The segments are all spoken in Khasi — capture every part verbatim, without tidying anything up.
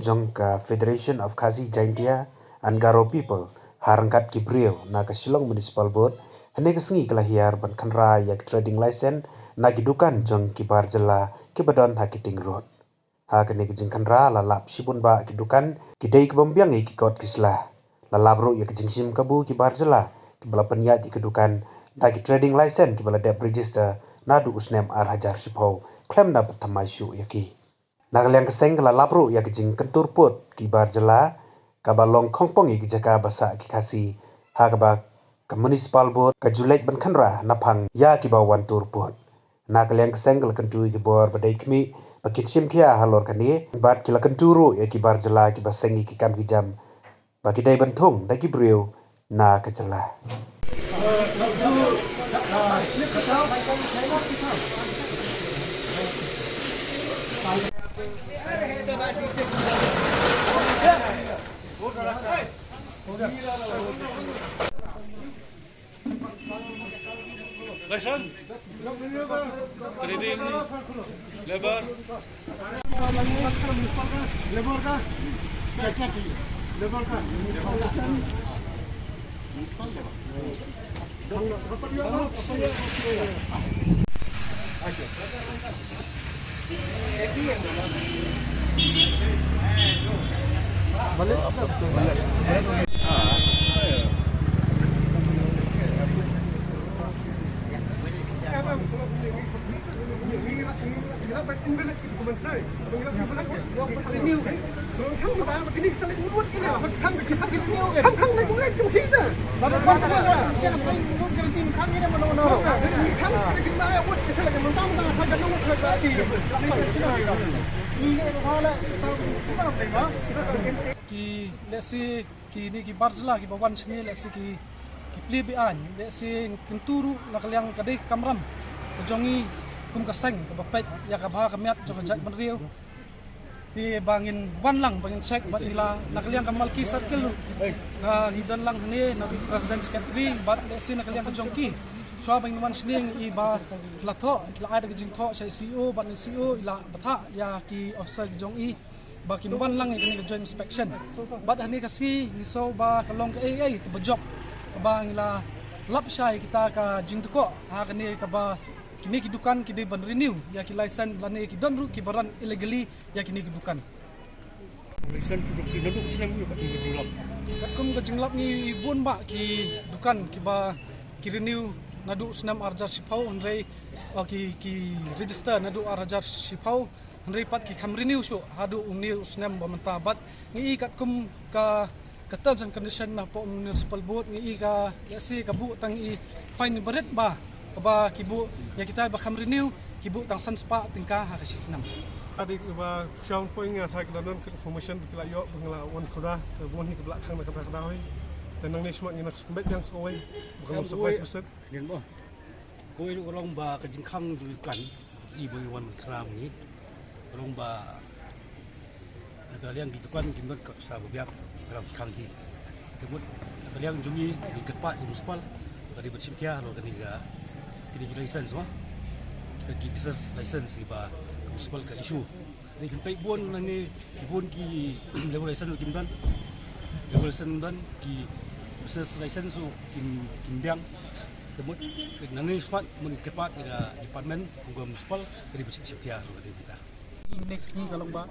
jong ka Federation of Khasi Jaintia and Garo People ha ryngkat ki briew na ka Shillong Municipal Board, hynne ka sngi ka la hiar ban khynra ïa ki trading license na ki dukan jong ki bar jylla kiba don ha ki ting rud. Ha kane ka jingkhynra la lap shibun bah ki dukan, ki dei ki bym biang ïa ki kot ki sla. La lap ruh ïa ka jingshim kabu ki bar jylla kiba la pynïaid ïa ki dukan da ki trading license kiba la dep register naduh u snem ar hajar shiphew khlem da pynthymmai shuh ïa ki. Na ka liang ka seng ka la lap ruh ïa ka jingkyntur pud ki bar jylla kaba long khongpong ïa ki jaka ba sah ki Khasi, ha kaba ka Municipal Board ka ju leit ban khynra naphang ïa kiba wan tur pud. Na ka liang ka seng ka la kyntu ïa ki bor ba dei khmih ba kin shim khia halor kane, bad ki la kyntu ruh ïa ki bar jylla kiba seng ïa ki kam ki jam ba ki dei ban thung da ki briew na ka jylla. License, trading, labour. Ki lehse kine ki bar jylla kiba wan shane lehse ki, ki plie be-aiñ, lehse kyntu ruh na ka liang ka dei ka kamram ka jong ngi kum ka seng kaba peit ïa ka bha ka miat jong ka jaitbynriew. Te ba ngin wan lang ba ngin check bad ngi la na ka liang ka Malki Circle ruh, ah, ngi don lang hangne na President Secretary bad lehse na ka liang ka jong ki. Shuwa ba ngin wan shane ngi i ba ki la thoh, ki la ai da ka jingthoh sha i C E O bad i C E O i la bthah ïa ki officer ki jong i ba kin wan lang ïa kane ka joint inspection. Bad hangne ka sngi ngi sngew ba ka long kaei kaei kaba jop kaba ngi la lap shai kita ka jingdukok ha kane kaba kine ki dukan ki dei ban renew ïa ki license lane ki don ruh kiba run illegally ïa kine ki dukan. License ki jong ki naduh snem ïa ka jinglap. Katkum ka jinglap ngi bun bah ki dukan kiba ki renew naduh snem ar hajar shiphew hynrei, oh, ki, ki register naduh ar hajar shiphew. Hynrei pat ki kham renew shuh haduh une u snem ba mynta bad ngi i katkum ka, ka terms and condition na pdeng Municipal Board ngi i ka lehse ka buh tang i fine barit ba kaba ki buh ïa kita ba kham renew ki buh tang san spah tyngka ha ka shi snem. Adi ba shong point nga thai ka danon ka information ba ki la ïoh ba nga la wan khuda ka bun hi ka bla khang na ka da ka da hoi. Te nangne shmat ngi nak sembet jang sa kawei ba ka long surprise percent. Nen mo. Kawei ruh ka long ba ka jingkhang jong i kan i ba i wan khram ni. Ka long ba na ka liang ki dukan ki ngot ka sa ba biang ka long ki khang ki. Te mut na ka liang jong i ni ka pa i municipal ka dei ban shim khia lo ka ni ka, ki ni ki license mo. Ka ki business license i ba ka municipal ka issue. Ni kan pei bun na ni bun ki labour license kim don. Labour license don ki business license so kim, kim biang. Te mut na ni squad mun kepat ïa department kum ka municipal ka dei ban shim khia lo ka dei ban ta. Next ngi ka long ba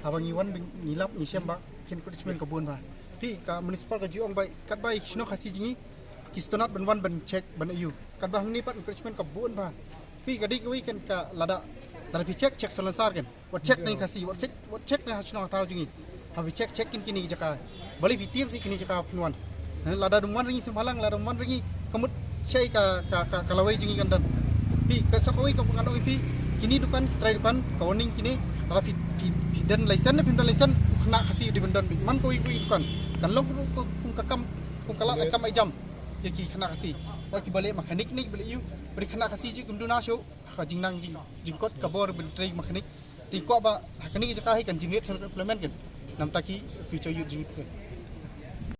haba ngi wan ngi lap ngi shem ba kin encroachment ka bun ba. Phi ka municipal ka ju ong ba katba i shnong Khasi jong ngi ki sngewtynnat ban wan ban check ban ïoh. Katba hangne pat encroachment ka bun ba. Phi ka dei kawei kan ka lada, lada phi check, check salonsar kan. Wat check na i Khasi, wat check, wat check na ha shnong ha thaw jong ngi. Haba phi check, check kin kine ki jaka. Balei phi tieng sha kine ki jaka phin wan. Lada dum wan ring i sngewbha lang, lada dum wan ring i ka mut shai ka, ka, ka, ka lawei jong ngi kan don. Phi ka sa kawei ka ngan ong ïa phi kine dukan, ki trai dukan, ka warning kine. Lada phi, phi, phi don license ne phim don license, khynnah Khasi u dei ban don beit man kawei kawei dukan. Kan long kum ka kam, kum ka lad kam ai jam ïa ki khynnah Khasi. Wat kiba leh mechanic ne kiba leh ïa u, ba dei khynnah Khasi jong ngi kim duna shuh. Ha ka jingnang jing, jingkot ka bor ban trei mechanic. Te kwah ba ha kane ka jaka hi kan generate sa employment kan. Namar ki future youth jong ngi kan.